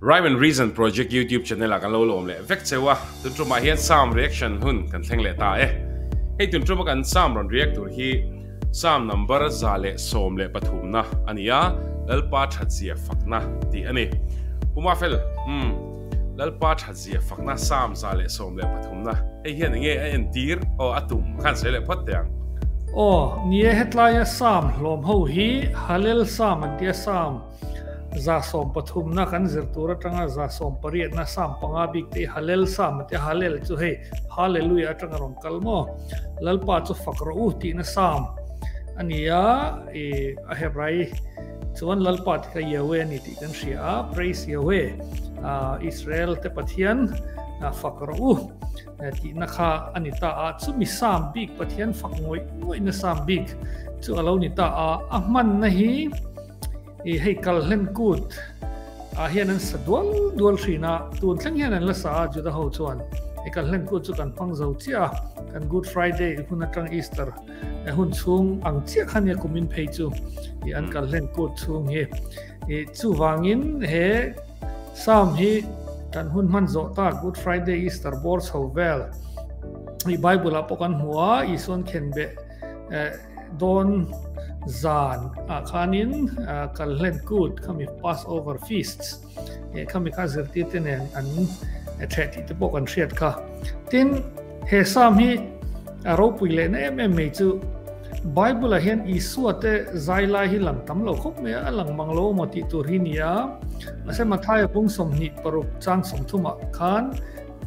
Rhyme and Reason Project YouTube channel ah kan lo lawm leh vek cheu a, tun tumah hian Psalm reaction hun kan thleng leh ta e. Hei tun tuma kan Psalm rawn react tur hi Psalm number 113 na a ni a, Lalpa thatzia fakna tih a ni. Pu Mafel, umm, Lalpa thatzia fakna Psalm 113 na hei hian enge a entir? Aw, a tum khan sawi leh phawt teh ang. Aw, ni e, hetlaia Psalm hlawm ho hi Hallel Psalm an tia Psalm. 130na kan zir tur atanga 180na Psalm panga bik te hi Hallel Psalm a ti a, Hallel chu hei Hallelujah atanga rawn kal maw? Lalpa chu fak rawh u tihna Psalm a ni a, i a Hebrai chuan Lalpa ti kha Yahweh a ni tih kan hria a, Praise Yahweh, Israel te Pathian fak rawh u tihna kha a ni ta a, chumi Psalm bik Pathian fak ngawih ngawihna Psalm bik chu a lo ni ta a, a hmanna hi I hei kal hlen kut ah hian an sa dual dual thin a, tun thleng hian an la sa a Juda ho chuan. I kal hlen kut chu kan hmang zo chiah a, kan Good Friday hun atang Easter hun chhung ang chiah kha nia kumin phei chu i an kal hlen kut chhung hi. I chuvangin he Psalm hi kan hun hman zawh ta Good Friday Easter bawr chho vel i Bible ah pawh kan hmu a, Isuan khenbeh Dawn zan ah khanin Kalhlen Kut khami Passover Feasts khami kha zirtir te nen an theh tih te pawh kan hriat kha. Tin, he Psalm hi a ropui lehna em em mai chu Bible ah hian Isua te zai lai hi lang tam lo khawp mai a, a lang mang lo emaw tih tur hi ni a. Mahse Mathaia bung 26 chang 30 ah khan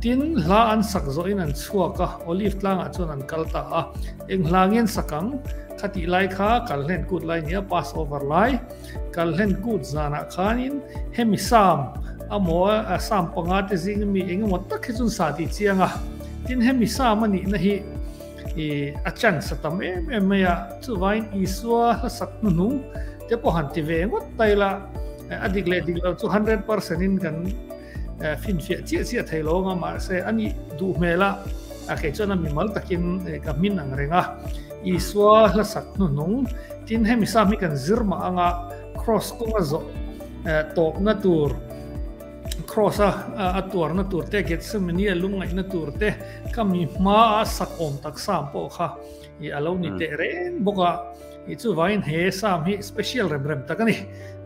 Tin, hla an sak zawhin an chhuak a, Olive tlangah chuan an kal ta a. Eng hla nge an sak ang? Khatih lai kha Kalhlen Kut lai nia, Passover lai. Kalhlen Kut zanah khanin hemi Psalm amaw Psalm panga te zinga mi eng emaw tak hi chu an sa tih chiang a. Tin, hemi Psalm a nihna hi a chance a tam em em mai a. Chuvangin Isua hla sak hnuhnung te pawh han ti ve ngawt ta ila, a dik leh dik lo chu 100% in kan finfiah chiah chiah thei lo anga mahse a nih duh hmel a, a kei chuan a mimal takin ka hmin ang reng a, Isua hla sak hnuhnung tin hemi sam hi kan zir mah anga cross kawnga zawh tawpna tur cross a a tuarna tur te Gethsemane a lungngaihna tur te ka mi hmaa sak awm tak sam pawh kha i a lo ni teh reng bawk a, i chuvangin he sam hi special rem rem tak a ni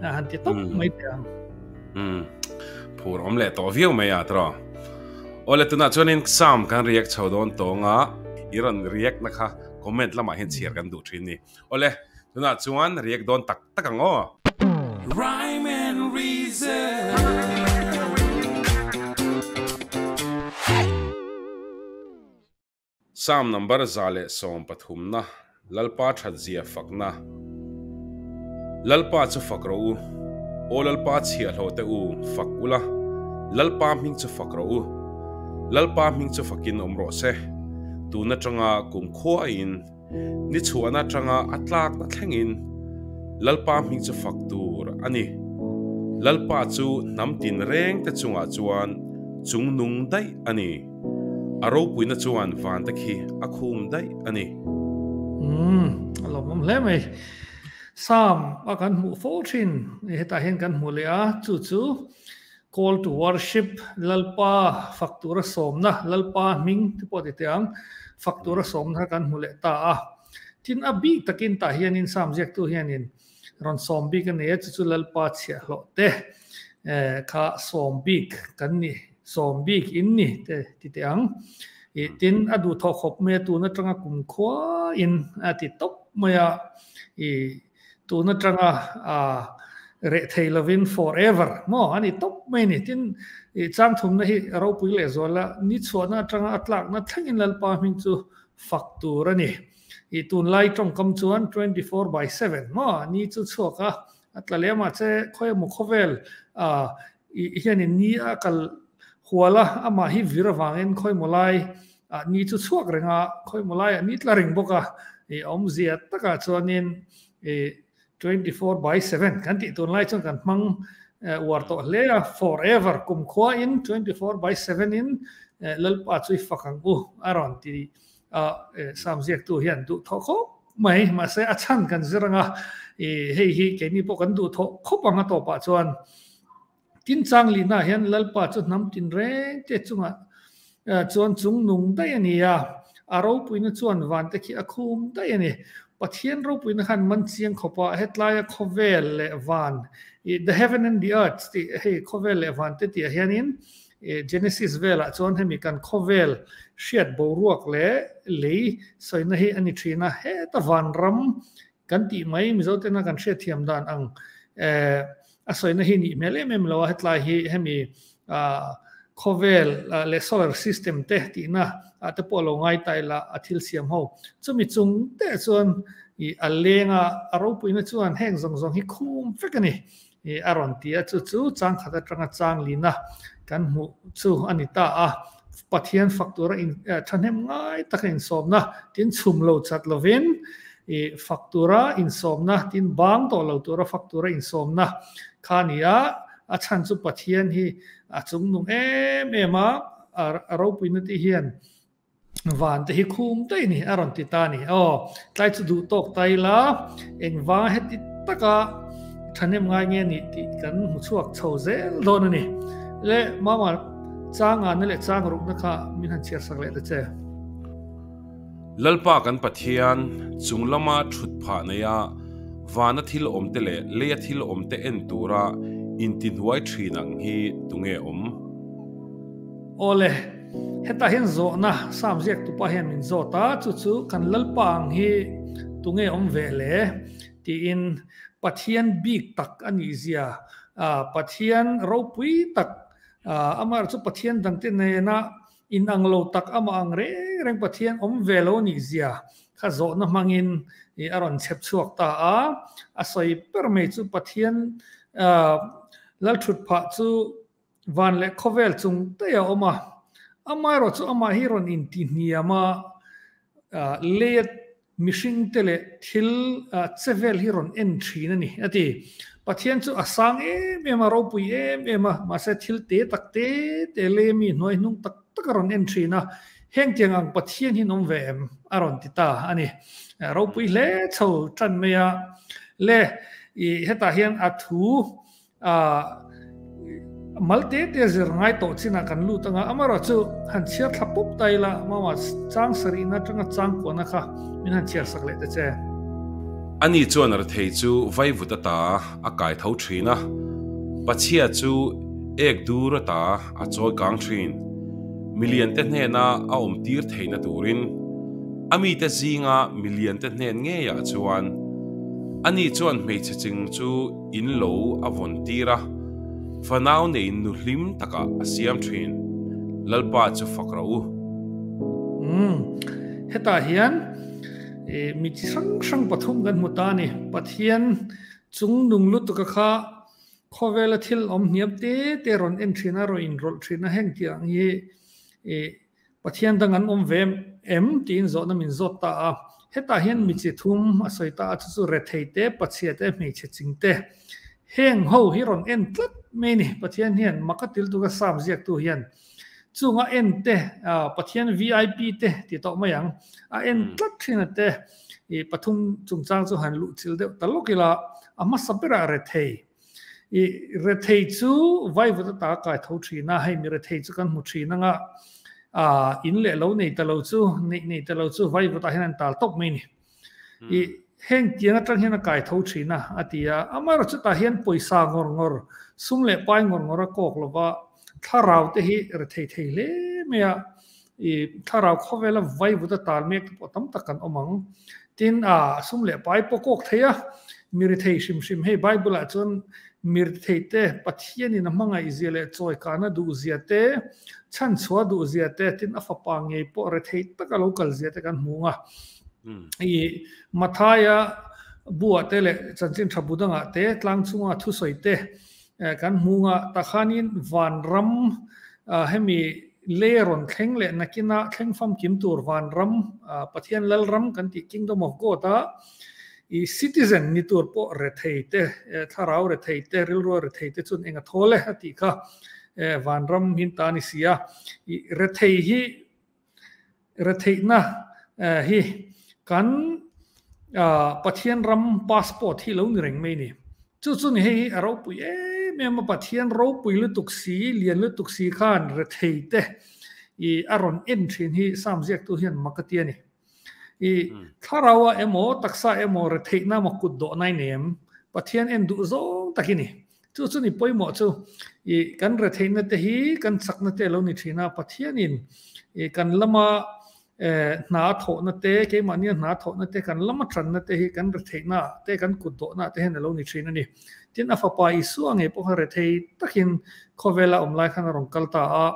han ti tawp mai teh ang. Umm phur awm leh tawh viau mai a tawh. Awle tunah chuanin Psalm kan react chho dawn tawng a, i rawn react na kha comment lamah hian chhiar kan duh thin ni. Awle tunah chuan react dawn tak tak ang aw. Rhyme and Reason. Psalm number 113 na Lalpa thatzia fakna. Lalpa chu fak rawh u, Aw Lalpa chhiahhlawh te u, fak ula, Lalpa hming chu fak rawh u. Lalpa hming chu fakin awm rawh se, tun atanga kum khuain, ni chhuahna atanga a tlakna thlengin, Lalpa hming chu fak tur a ni. Lalpa chu hnam tinreng te chungah chuan chungnung daih a ni. A ropuina chuan van te khi a khum daih a ni. Umm, a lawmawm hle mai. Psalm a kan hmuh fo thin, hetah hian kan hmu leh a, chu chu Call to Worship, Lalpa fak tura sawmna, Lalpa hming te pawh ti teh ang, fak tura sawmna kan hmu leh ta a. Tin, a bik takin tah hianin Psalm ziaktu hianin rawn sawm bik a nei a, chu chu Lalpa chhiahhlawh te kha sawm bik kan ni. Sawm bik in ni te ti teh ang. I tin a duh thawh khawp mai a, tun atanga kum khua in a ti tawp mai a, i tun atanga a reh thei lovin forever maw a ni tawp mai a ni. Tin i chang thumna hi ropui leh zual a, ni chhuahna atanga a tlakna thlengin Lalpa hming chu fak tur a ni. I tunlai tawngkam chuan 24/7 maw ni chu chhuak a, A tla leh amah che khawi emaw khawvel i hianin ni a kal hual a, amah hi vir avangin khawi emaw lai ah ni chu chhuak reng a, khawi emaw lai ah ni tla reng bawk a, i awmzia takah chuanin i 24/7 kan tih tunlai chuan kan hmang uar tawh hle a, forever kumkhua in 24/7 in Lalpa chu i fak ang u a rawn ti A Psalm ziaktu hian duh thawh khawp mai, mahse a chhan kan zir anga, i hei hi keini pawh kan duh thawh khawp ang a tawpah chuan. Tin chang lihnaah hian Lalpa chu hnam tinreng te chungah chuan chung nung daih a ni a, a ropuina chuan vante khi a khum daih a ni. Pathian ropuina khan man chiang khawpa hetlaia khawvel leh van, the heaven and the earth tih hei khawvel leh vante tihah hianin Genesis velah chuan hemi kan khawvel hriat boruak leh lei sawina hi a ni thin a, heta vanram Kan tih mai Mizo tena kan hriatthiam dan ang a sawina hi nih hmel em em lo a, hetlai hi hemi khawvel leh solar system te tihna ah te pawh lo ngai ta ila a thil siam ho. Chumi chung te chuan i a leng a, a ropuina chuan heng zawng zawng hi khum vek a ni i a rawn ti a, chu chu changkhat atanga chang lina kan hmuh chu a ni ta a. Pathian fak tura in thahnem ngai taka insawmna tin chhum lo chat lovin i fak tura insawmna tin bang tawh lo tura fak tura insawmna kha a ni a, a chhan chu Pathian hi a chungnung em em a, a ropuina tih hian van te hi khum daih ni a rawn ti ta ni. Aw, tlai chu duh tawk ta ila engvanga heti taka thahnem ngai nge ni tih kan hmu chhuak chho zel dawn a ni. Le mama changa na leh chang rukna kha min han chhiar sak leh ta che. Lalpa kan Pathian chung lama thut phah neia vana thil awmte leh leia thil awmte en tura intihnuai thin ang hi tunge awm? Awle, hetah hian zawhna Sam ziak tupa hian min zawt a, chu chu kan Lalpa ang hi tunge awm ve le? tiin Pathian bik tak a nih zia, Pathian ropui tak, amaherawh chu Pathian dangte nena inang lo tak amah ang reng reng Pathian awm ve lo a nih zia kha zawhna hmangin a rawn chhep chhuak ta a. A sawi ber mai chu Pathian Lalthutphah chu Van leh khawvel chung daih a awm a, amaherawh chu amah hi rawn intihniam a, leia mihringte leh thil che vel hi rawn en thin a ni, a ti. Pathian chu a sang em em a, ropui em em a, mahse thil te tak te te leia mi hnuai hnung tak tak a rawn en thin a, heng tiang ang Pathian hi an awm ve em? a rawn ti ta a ni. Ropui hle chho tan mai a, le i hetah hian a thu Mal te te zir ngai tawh chinah kan lut anga, amaherawh chu han chhiar thla pup ta ila, mama chang sarihna atanga chang kuahna kha min han chhiar sak leh ta che. Ani chuan rethei chu vaivut ata a kai tho thin a, pachhia chu ek dur ata a chawi kang thin. Miliante hnena a awm tir theihna turin a mite zinga miliante hnen ngeiah chuan ani chuan hmeichhe ching chu In lo a vawn tir a, fanau neiin nu hlim takah a siam thin. Lalpa chu fak rawh u. Umm, hetah hian mi chi hrang hrang pathum kan hmu ta a ni. Pathian chung nung lutuka kha khawvela thil awm hniam te te rawn en thin a, rawn inrawlh thin a, heng tih ang hi Pathian dang an awm ve em tiin zawhna min zawt ta a. Hetah hian mi chi thum a sawi ta a, chu chu rethei te, pachhia te, hmeichhe ching te. Heng ho hi rawn en tlat mai a ni. Pathian hian maka tiltuka Sam ziaktu hian chunga en te, Pathian VIP te ti tawh mai ang, a en tlat thin a te. I pathum chungchang chu han luh chil deuh ta lawk ila, a hmasa berah rethei. I rethei chu vaivut ata kai tho thin a, hei mi rethei chu kan hmu thin anga in leh lo nei ta lo chu, neih nei ta lo chu vaivut ah hian an tal tawp mai a ni. I heng tiang atang hian a kai tho thin a, a ti a. Amaherawh chutah hian pawisa ngawr ngawr, sum leh pai ngawr ngawr a kawk lova, thlarau te hi rethei thei hle mai a. I thlarau khawvela vaivut a tal mek te pawh tam tak kan awm ang. Tin, a sum leh pai pawh kawk thei a, mi rethei hrim hrim hei Bible ah chuan mi rethei te Pathianin a hmangaih zia leh chawikana duh zia te, chhanchhuah duh zia te, tin a fapa ngei pawh rethei taka lo kal zia te kan hmu ang a. I Mathaia buah te leh chanchin tha bu dangah te tlang chunga thusawi te Kan hmu nga takhanin vanram hemi lei a rawn thleng leh nakina thleng famkim tur vanram Pathian Lalram kan tih Kingdom of God a i citizen ni tur pawh rethei te thlarau rethei te rilrua rethei te chuan eng a thawl e a tih kha vanram hin ta a ni si a i rethei hi Retheihna hi kan Pathian ram passport hi lo ni reng mai ni. Chu chu ni hei hi a ropui em em em a Pathian ropui lutuk si, lian lutuk si khan rethei te i a rawn en thin hi Sam ziaktu hian mak a ti a ni. I thlarau a emaw taksa emaw retheihna emaw kut dawh nai nem Pathian en duh zawng tak i ni. Chu chu ni pawimawh chu i kan retheihna te hi kan chakna te a lo ni thin a, Pathianin i kan lama hna thawhna te, keimahnia hna thawhna te, kan lama tanna te hi kan retheihna te, kan kut dawhna te hian a lo ni thin a ni. Tin, a fapa Isua ngei pawh kha rethei takin khawvela awm lai khan a rawn kal ta a,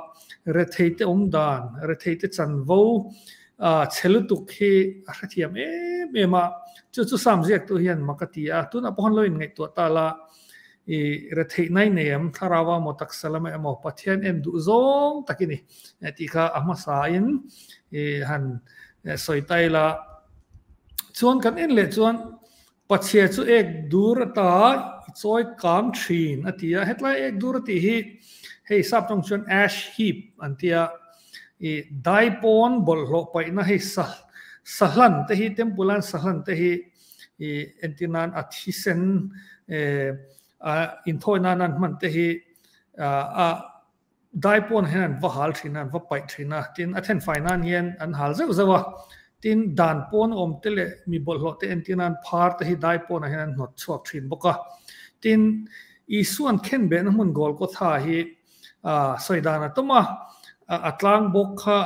rethei te awm dan, rethei te chanvo chhe lutuk hi a hrethiam em em a, chu chu Sam ziaktu hian mak a ti a, tunah pawh khan lo inngaihtuah ta la, I retheih nai nei em, thlarau a maw taksa lamah emaw Pathian en duh zawng tak i ni tih kha a hmasain i han sawi ta ila. Chuan kan en leh chuan Pachhia chu ek dur ata i chawi kang thin a ti a, hetlai ek dur a tih hi hei sap tawng chuan ash heap an ti a, i daipawn bawlhhlawh paihna hei sahlan te hi temple an sahlan te hi i entir nan a thisen a inthawi nan an hman te hi a daipawn hian an va hal thin a, an va paih thin a, tin a thenfai nan hian an hal zeuh zeuh a, tin dan pawn awm te leh mi bawlhhlawh te entir nan phar te hi daipawnah hian an hnawt chhuak thin bawk a, tin Isuan khenbehna hmun Golgotha hi sawi dan a tum a, a tlang bawk kha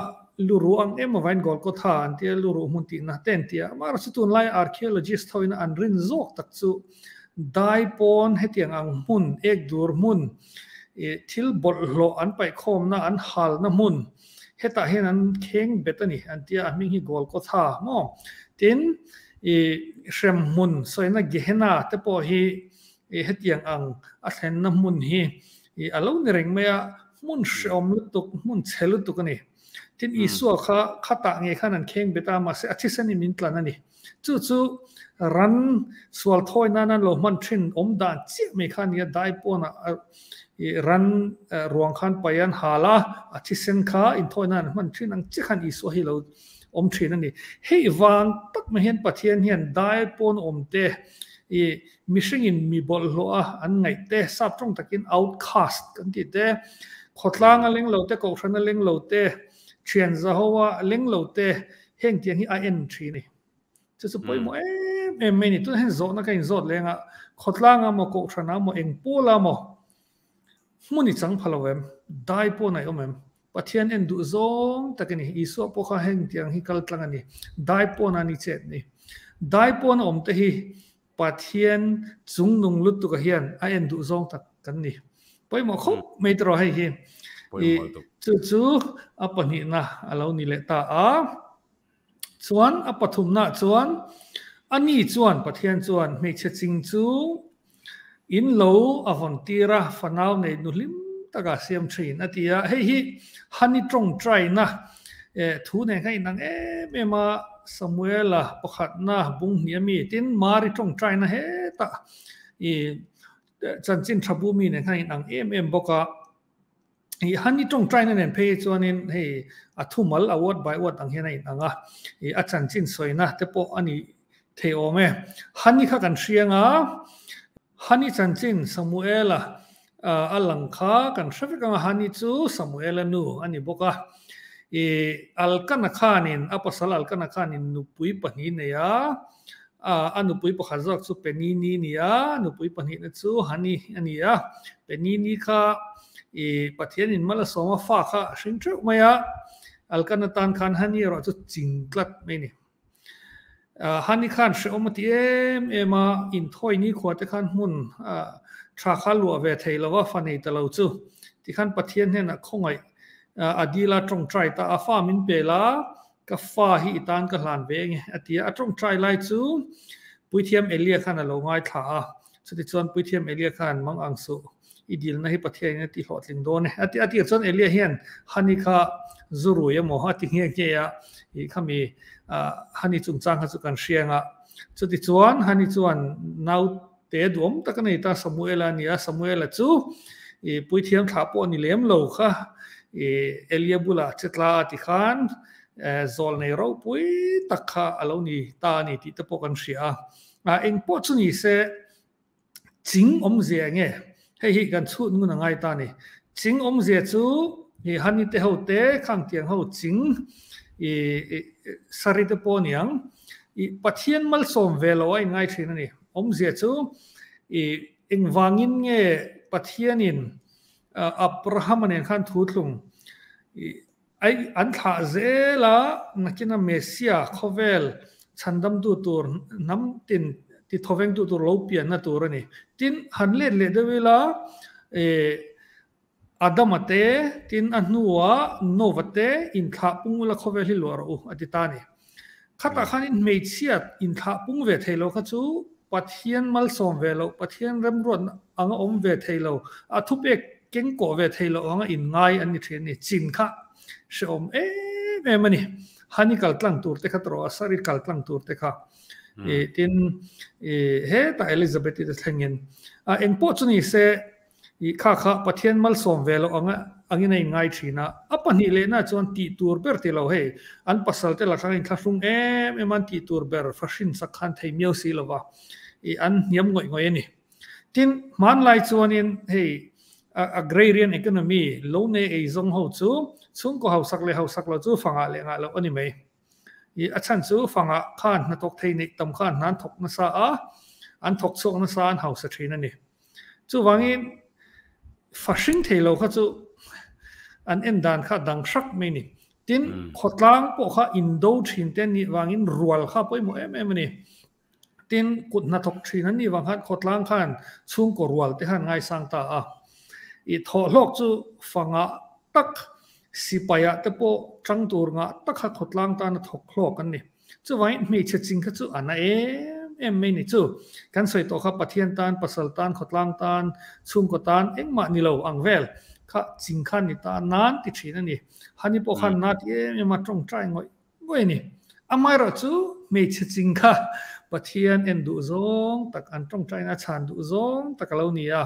luruh ang em avain Golgotha an tia luruh hmun tihna te an ti a, amaherawhchu chu tunlai archaeologist hoin an rin zawk tak chu dai pawn hetiang ang hmun, ek dur hmun, thil bawlhhlawh an paihkhawmna an halna hmun hetah hian an kheng bet a ni an tia, a hming hi Golgotha maw? Tin, hrem hmun sawina Gehenna te pawh hi I hetiang ang a thlenna hmun hi i a lo ni reng mai a, hmun hrehawm lutuk, hmun chhe lutuk a ni. Tin, Isua kha khatah ngei khan an kheng bet a, mahse a thisen in min tlan a ni. Chu chu ran sual thawi nan an lo hman thin awm dan chiah mai kha a ni a, dai pawnah i ran ruang khan pai an hal a, a thisen kha inthawi nan an hman thin ang chiah khan Isua hi lo awm thin a ni. Hei vang tak mai hian Pathian hian dai pawn awm te i Mihringin mi bawlhhlawh a an ngaih te, sap tawng takin outcast kan tih te, khawtlang a leng lo te, kohhran a leng lo te, thian zaho a leng lo te, heng tiang hi a en thin a ni. Chu chu pawimawh em em mai a ni. Tunah hian zawhna ka inzawt leng a, khawtlang a maw, kohhran a maw, eng pawl a maw, hmun i chang pha lo em, dai pawh naih awm em? Pathian en duh zawng tak a ni. Isua pawh kha heng tiang hi kal tlang a ni. Dai pawn a ni chet ni. Dai pawn a awm te hi Pathian chungnung lutuk ah hian a en duh zawng tak kan ni. Pawimawh khawp mai tawh hei hi. Chu chu a pahnihna a lo ni leh ta a. Chuan a pathumna chuan ani chuan Pathian chuan hmeichhe ching chu in lo a vawn tir a, fanau nei nu hlim taka siam thin a ti a. Hei hi Hani tawngtaina thu nen khan inang em em a, Samuela pakhatna bung hnih a mi tin Mari tawngtaina hetah i chanchin tha bu mi nen khan inang em em bawk a. I Hani tawngtaina nen phei chuanin hei a thumal a word by word ang hian a inang a, i a chanchin sawina te pawh a ni thei awm e. Hani kha kan hriang a, Hani chanchin Samuela a lang kha kan hre vek ang a, Hani chu Samuela nu a ni bawk a. I Alkana khanin, a pasal Alkana khanin nupui pahnih nei a, a nupui pakhat zawk chu Penini ni a, nupui pahnihna chu Hani a ni a. Penini kha i Pathianin mal a sawm a, fa kha a hring theuh mai a, Alkana tan khan Hani erawh chu ching tlat mai a ni. Hani khan hrehawm a ti em em a, inthawi nikhua te khan hmun tha kha luah ve thei lo a, fa nei ta lo chu. Tikhan Pathian hnenah khawngaih a dil a, tawngtai ta a, fa min pe la, ka fa hi i tan ka hlan ve nge a ti a. A tawngtai lai chu Puithiam Elia khan a lo ngaithla a, chutichuan Puithiam Elia khan mang ang suh. I dilna hi Pathianin a ti hlawhtling dawn e. A ti a tir chuan Elia hian Hani kha zu rui emaw a ti nghe nghe a, i khami Hani chungchang kha chu kan hria ang a. Chutichuan Hani chuan naute duhawm tak a nei ta, Samuela a ni a, Samuela chu i puithiam thlah pawh a ni lem lo kha, i Elia bulah che tla a ti khan zawl nei ropui tak kha a lo ni ta a ni tih te pawh kan hria a. Engpawh chu ni se, Ching awmzia eng nge? Hei hi kan chhut ngun a ngai ta ni. Ching awmzia chu i hani te ho te, khang tiang ho ching i sari te pawh a niang. I Pathian malsawm ve lo a inngai thin a ni. Awmzia chu i engvangin nge Pathianin Abrahama nen khan thu thlung i ai an thlah zel a, nakina Messiah khawvel chhandamtu tur hnam tin ti thawvengtu tur lo pianna tur a ni. Tin, han let leh deuh ila i Adama te, tin a hnuah Nova te inthlah pung ula khawvel hi luah rawh u a ti ta a ni. Khatah khanin hmeichhiat inthlah pung ve thei lo kha chu Pathian malsawm ve loh, Pathian remruat anga awm ve thei lo, a thupek kengkawh ve thei loh anga inngai an ni thin a ni. Chin kha hrehawm em em a ni. Hani kal tlang tur te kha tawh a, Sari kal tlang tur te kha. Tin, hetah Elizabeth-i te thlengin engpawh chu ni se, I kha kha Pathian malsawm ve loh anga angin a inngai thin a, a pahnih lehna chuan tih tur ber ti lo hei, an pasal te lakah inthlahrung em em an tih tur ber fahrin sak khan thei miau si lova i an hniam ngawih ngawih a ni. Tin, hmanlai chuanin hei agrarian economy lo nei ei zawng ho chu chhungkaw hausak leh hausak lo chu fangah leh ngah loh a ni mai. I a chhan chu fangah khan hnathawk thei neih tam khan hna an thawk nasa a, an thawk chhuak nasa an hausa thin a ni. Chuvangin fa hring thei lo kha chu an en dan kha dang hrak mai ni. Tin, khawtlang pawh kha indo thin te nih vangin rual kha pawimawh em em a ni. Tin, kut hnathawk thin an nih vang khan khawtlang khan chhungkaw rual te khan ngaisang ta a. I thawhhlawk chu fa ngah tak sipaiah te pawh tang tur ngah tak kha khawtlang tana thawk hlawk an ni. Chuvangin hmeichhe ching kha chu a na em em mai ni chu. Kan sawi tawh kha Pathian tan, pasal tan, khawtlang tan, chhungkaw tan engmah ni lo ang vel kha ching khan ni ta nan ti thin a ni. Hani pawh khan na ti em em a tawngtai ngawih ngawih a ni. Amaherawh chu hmeichhe ching kha Pathian en duh zawng tak, an tawngtaina chhan duh zawng tak a lo ni a.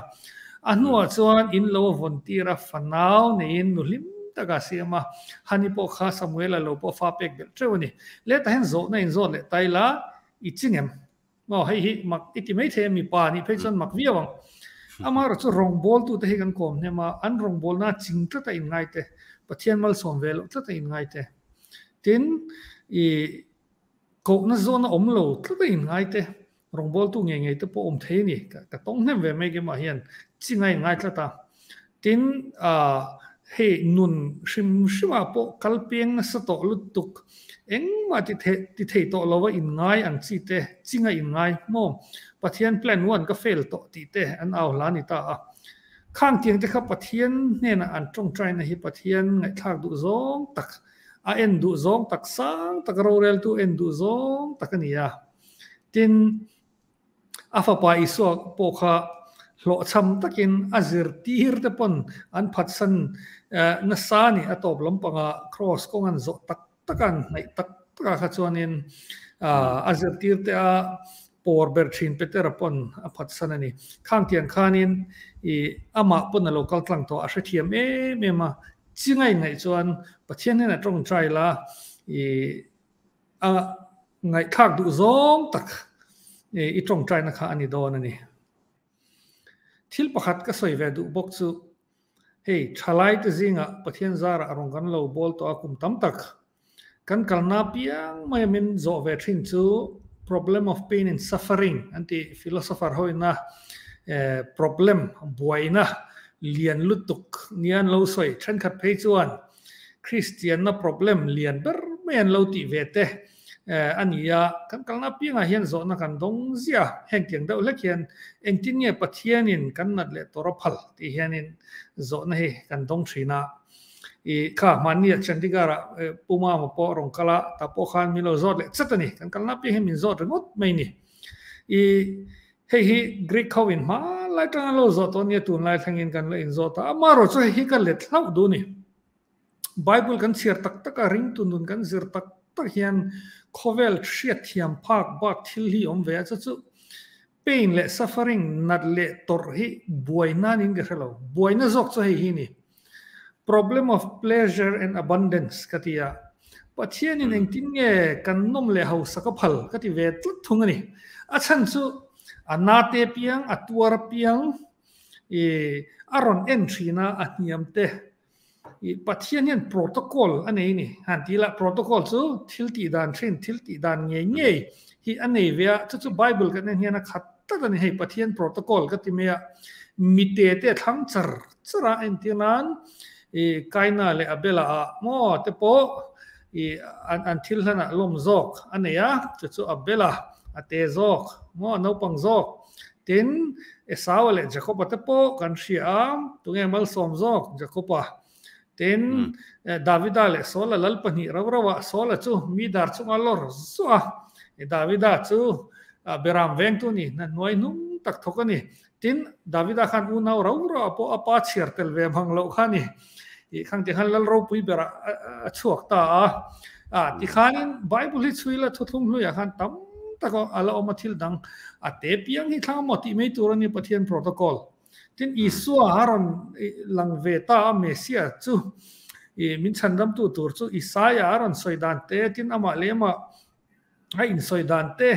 A hnuah chuan in lo a vawn tir a, fanau neiin nu hlim taka a siam a, Hani pawh kha Samuela lo pawh fa pek belh teuh a ni. Leta hian zawhna in zawt leh tai la, i ching em? Maw hei hi mak i ti mai thei a, mipa nih phei chuan mak viau ang. Amaherawh chu rawngbawltute hi kan kawm hnem a, an rawngbawlna ching tlat a inngai te, Pathian malsawm ve loh tlat a inngai te. Tin, i kohna zawna awm lo tlat a inngai te. Rawngbawltu ngei ngei te pawh awm thei a ni. Ka tawng hnem ve mai keimah hian chi ngai ngai tlat a. Tin, hei nun hrim hrimah pawh kal peng nasa tawh lutuk engmah ti thei ti thei tawh lo a inngai ang chi te, chi ngai inngai maw? Pathian plan one ka fail tawh tih te an au hla ni ta a. Khang tiang te kha Pathian hnenah an tawngtaina hi Pathian ngaihthlak duh zawng tak, a en duh zawng tak sang tak roreltu en duh zawng tak a ni a. Tin, a fapa Isua pawh kha hlawhchham takin a zirtir te pawn an phatsan nasa a ni. A tawp lampangah kraws kawng an zawh tak tak a, an hnaih tak tak ah kha chuanin a zirtir te a pawr ber thin Petera pawn a phatsan a ni. Khang tiang khanin i amah pawn a lo kal tlang tawh a hrethiam em em a, chi ngaih ngaih chuan Pathian hian a tawngtai la i A ngaihthlak duh zawng tak i tawngtaina kha a ni dawn a ni. Thil pakhat ka sawi ve duh bawk chu hei thalaite zingah Pathian zarah rawn kan lo bawl tawh a kum tam tak kan kalna piang mai a min zawh ve thin chu problem of pain and suffering an ti philosopher hoina problem buaina lian lutuk nia an lo sawi thenkhat phei chuan Kristianna problem lian ber mai an lo tih ve te a ni a, kan kalna apiangah hian zawhna kan dawng ziah a, heng tiang deuh hlek hian engtin nge Pathianin kan nat leh tawr a phal tih hianin zawhna hi kan dawng thin a. I kha hmanni ah Chandigarh ah Pu Mama pawh rawn kal a, tah pawh khan min lo zawt leh chat a ni, kan kalna apiang hian min zawt ringawt mai a ni. I hei hi Greek ho in hmanlai tang an lo zawh tawh nia tunlai thlengin kan la inzawt a, amaherawh chu hei hi ka let hlauh duh a ni. Bible kan chhiar tak tak a, ringtu nun kan zir tak tak hian khawvel hriatthiam phak bak thil hi awm ve a, chu chu pain leh suffering nat leh tawrh hi buai nan in ka hre lo, buaina zawk chu hei hi a ni. Problem of pleasure and abundance ka ti a, Pathianin engtin nge kan nawm leh hausak a phal ka ti ve tlat thung a ni. A chhan chu a nate piang, a tuar apiang, I a rawn en thin a, a hniam te. I Pathian hian protocol a nei ni. Han ti ila protocol chu thil tih dan thin, thil tih dan ngei ngei hi a nei ve a, chu chu Bible kan en hian a khat tlat a ni. Hei Pathian protocol ka ti mai a, mite te a thlang char char a, entir nan i Kaina leh Abela ah maw te pawh i an an thil hlanah lawm zawk a nei a, chu chu Abela a te zawk maw naupang zawk. Tin, Esaua leh Jakoba te pawh kan hria a, tunge malsawm zawk Jakoba? Tin, Davida leh Saula lal pahnih rau rauah Saula chu mi dar chunga lawr zuah a, Davida chu Beram vengtu ni, hna hnuai hnung tak thawk a ni. Tin, Davida khan unau rau rauah pawh a pa chhiar tel ve mang loh kha a ni. Ih khang ti khan lal ropui berah a chhuak ta a. A tikhanin Bible hi chhui la thuthlung hluiah khan tam tak a la awm a thil dang a te piang hi thlang maw tih mai tur a ni Pathian protocol. Tin Isua a rawn lang ve ta a Messiah chu ih min chhandamtu tur chu Isaiah a rawn sawi dan te tin amah leh amah a insawi dan te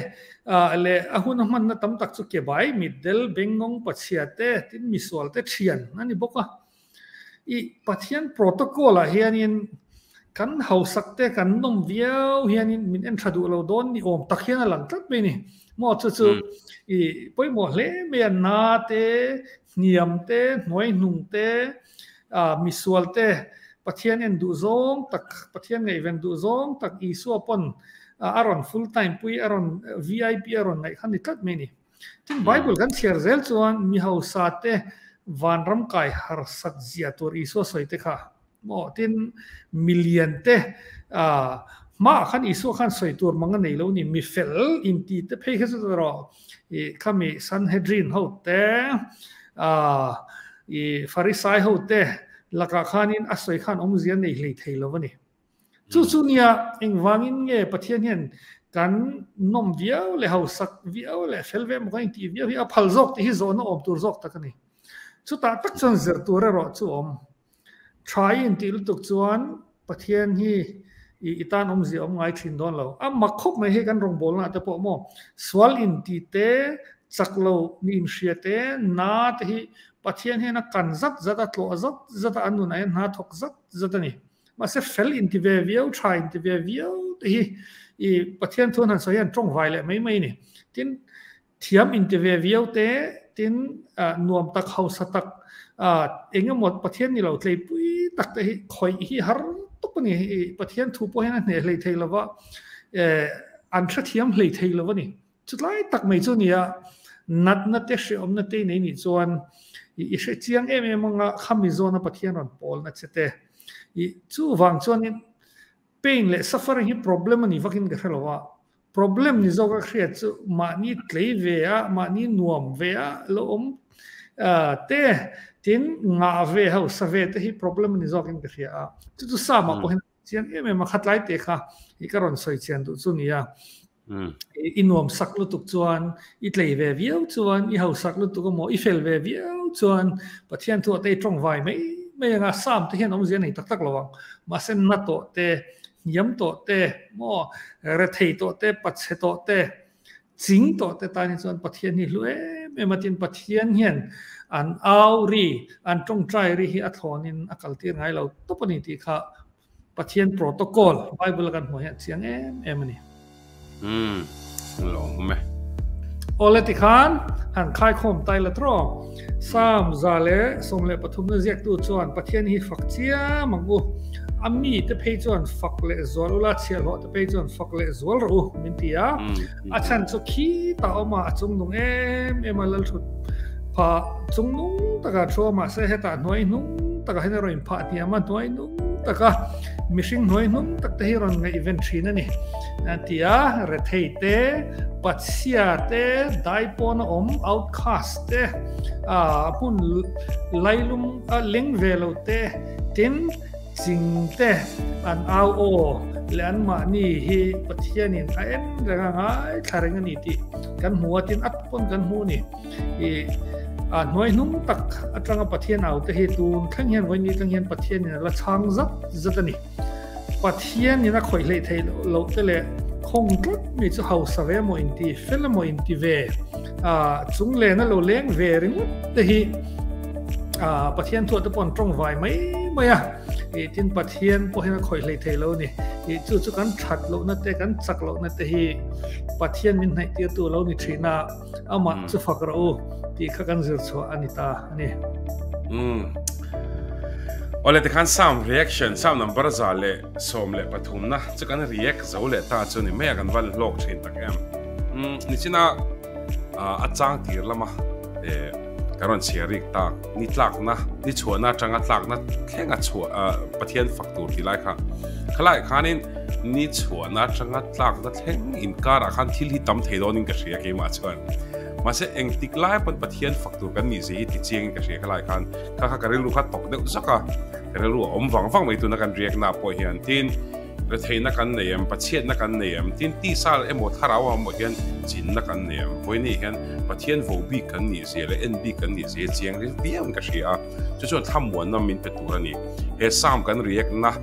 leh a hun a hmanna tam tak chu ke bai mitdel bengngawng pachhia te tin misual te thian a ni bawk a. I Pathian protocol ah hianin kan hausak te kan nawm viau hianin min en tha duh lo dawn ni awm tak hian a lang tlat mai a ni. Maw chu chu i pawimawh hle mai a na te, hniam te, hnuai hnung te, misual te Pathian en duh zawng tak, Pathian ngaihven duh zawng tak Isua pawn a rawn full time pui a rawn VIP a rawn ngaih kha ni tlat mai a ni. Tin Bible kan chhiar zel chuan mi hausa te vanram kai harsat zia tur Isua sawi te kha maw tin milian te hmaah khan Isua khan sawi tur mang a nei lo ni mi fel inti te phei kha chu erawh i khami Sanhedrin ho te i Farisai ho te lakah khanin a sawi khan awmzia nei hlei thei lo a ni. Chu chu nia engvangin nge Pathian hian kan nawm viau leh hausak viau leh fel ve maw kan intih viau hi a phal zawk tih hi zawhna awm tur zawk tak a ni. Chutah tak chuan zir tur erawh chu awm. Tha i intih lutuk chuan Pathian hi i tan awmzia awm ngai thin dawn lo. A mak khawp mai hei kan rawngbawlna ah te pawh maw sual intih te, chak lo ni inhria te, na te hi Pathian hian a kan zat zat a, tlawh zat zat a, an nunah hian hna thawk zat zat a ni. Mahse fel inti ve viau, tha inti ve viau te hi i Pathian thu an han sawi hian tawng vai leh mai mai a ni. Tin, thiam inti ve viau te, tin nuam tak, hausa tak, eng emaw Pathian ni lo tleipui tak te hi khawih hi har tawp a ni. I Pathian thu pawh hian a hneh hlei thei lova, an hrethiam hlei thei lo a ni. Chutlai tak mai chu nia, natna te hrehawmna te nei nih chuan i hre chiang em em anga khami zawna Pathian rawn pawlna che te. I chuvang chuanin pain leh suffering hi problem a ni vakin ka hre lo a, problem ni zawk a hriat chu mahni tlei ve a, mahni nuam ve a lo awm te, tin ngah ve hausa ve te hi problem a ni zawkin ka hria a. Chu chu Psalm-ah pawh hian Chiang em em a khatlai te kha i ka rawn sawi chian duh chu nia. I nuam sak lutuk chuan, i tlei ve viau chuan, i hausak lutuk emaw, i fel ve viau chuan Pathian thu ah te i tawng vai mai mai anga Psalm te hian awmzia nei tak tak lo ang. Mahse na tawh te, hniam tawh te, maw rethei tawh te, pachhe tawh te, Ching tawh te tan hi chuan Pathian hi hlu em em a tin Pathian hian an au ri, an tawngtai ri hi a thlawnin a kaltir ngai lo tawp a ni tih kha Pathian protocol Bible a kan hmuh hian a chiang em em a ni. Umm, lawm e. Awle tikhan han khaikhawm tai la tawh. Psalm 113 na ziaktu chuan Pathian hi fak chiam ang u. A mite phei chuan fak leh zual ula, chhiahhlawh te phei chuan fak leh zual rawh u min ti a. A chhan chu khi ta awm a, a chungnung em em a lalthut phah chungnung taka thu a, mahse hetah hnuai hnung takah hian a rawn inphah hniam a, hnuai hnung taka mihring hnuai hnung tak te hi rawn ngaihven thin a ni. Ti a, rethei te, pachhia te, daipawn a awm, outcast te, hmun lailum leng ve lo te, tin ching te an au aw leh an mahni hi Pathianin a en reng a ngaithla reng a ni tih kan hmu a, tin a pawn kan hmu a ni. I a hnuai hnung tak atanga Pathian au te hi tun thleng hian vawiin ni thleng hian Pathianin a la chhang zat zat a ni. Pathianin a khawih hleih theih loh te leh khawng tlat mai chu hausa ve emaw inti fel emaw inti ve chung lena lo leng ve ringawt te hi. Pathian thuah te pawh an tawng vai mai mai a, ih tin Pathian pawh hian a khawih hlei thei lo a ni. Ih chu chu kan that lohna te kan chak lohna te hi Pathian min hnaih tirtu a lo ni thin a, amah chu fak rawh u tih kha kan zir chhuah a ni ta a ni. Umm. Awle tikhan sound reaction sound number 113 na chu kan react zo leh ta chu ni mai a kan van hlawk thin tak em. Umm nichina a chang tir lama eh ka rawn chhiar rik tak ni tlakna ni chhuahna atanga tlakna thlenga chhuah Pathian fak tur tih lai kha khalai khanin ni chhuahna atanga tlakna thleng inkarah khan thil hi tam thei dawnin ka hria keimah chuan mahse engtik lai pawn Pathian fak tur kan nih zia hi ti chiangin ka hria khalai khan kha kha ka rilru kha tawk deuh zawk a ka rilru a awm vang vang mai tuna kan riakna pawh hian tin Retheihna kan nei em? Pathianna kan nei em? Tin, tisa emaw thlarau emaw hian chinna kan nei em? Vawiini hian Pathian vo bik kan nih zia leh en bik kan nih zia hi chiang ril viau in ka hria a, chu chuan thlamuanna min pe tur a ni. He Psalm kan react-na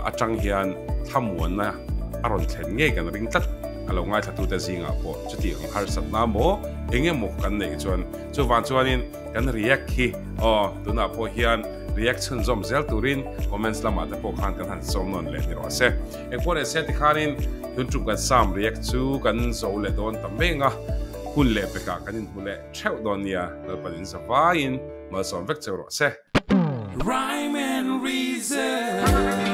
atang hian thlamuanna a rawn thlen ngei kan ring tlat a lo ngaithlatute zingah pawh chuti ang harsatna maw eng emaw kan neih chuan chuvang chuanin Kan react hi aw tunah pawh hian react chhunzawm zel turin comments lamah te pawh khan kan han sawm nawn leh ni rawh se. Engpawh leh se tikhanin tun tum kan sam react chu kan zo leh dawn ta meng a, hun leh pekah kan inhmu leh theuh dawn nia, Lalpan in zavaiin malsawm vek cheu rawh se. Rhyme and reason.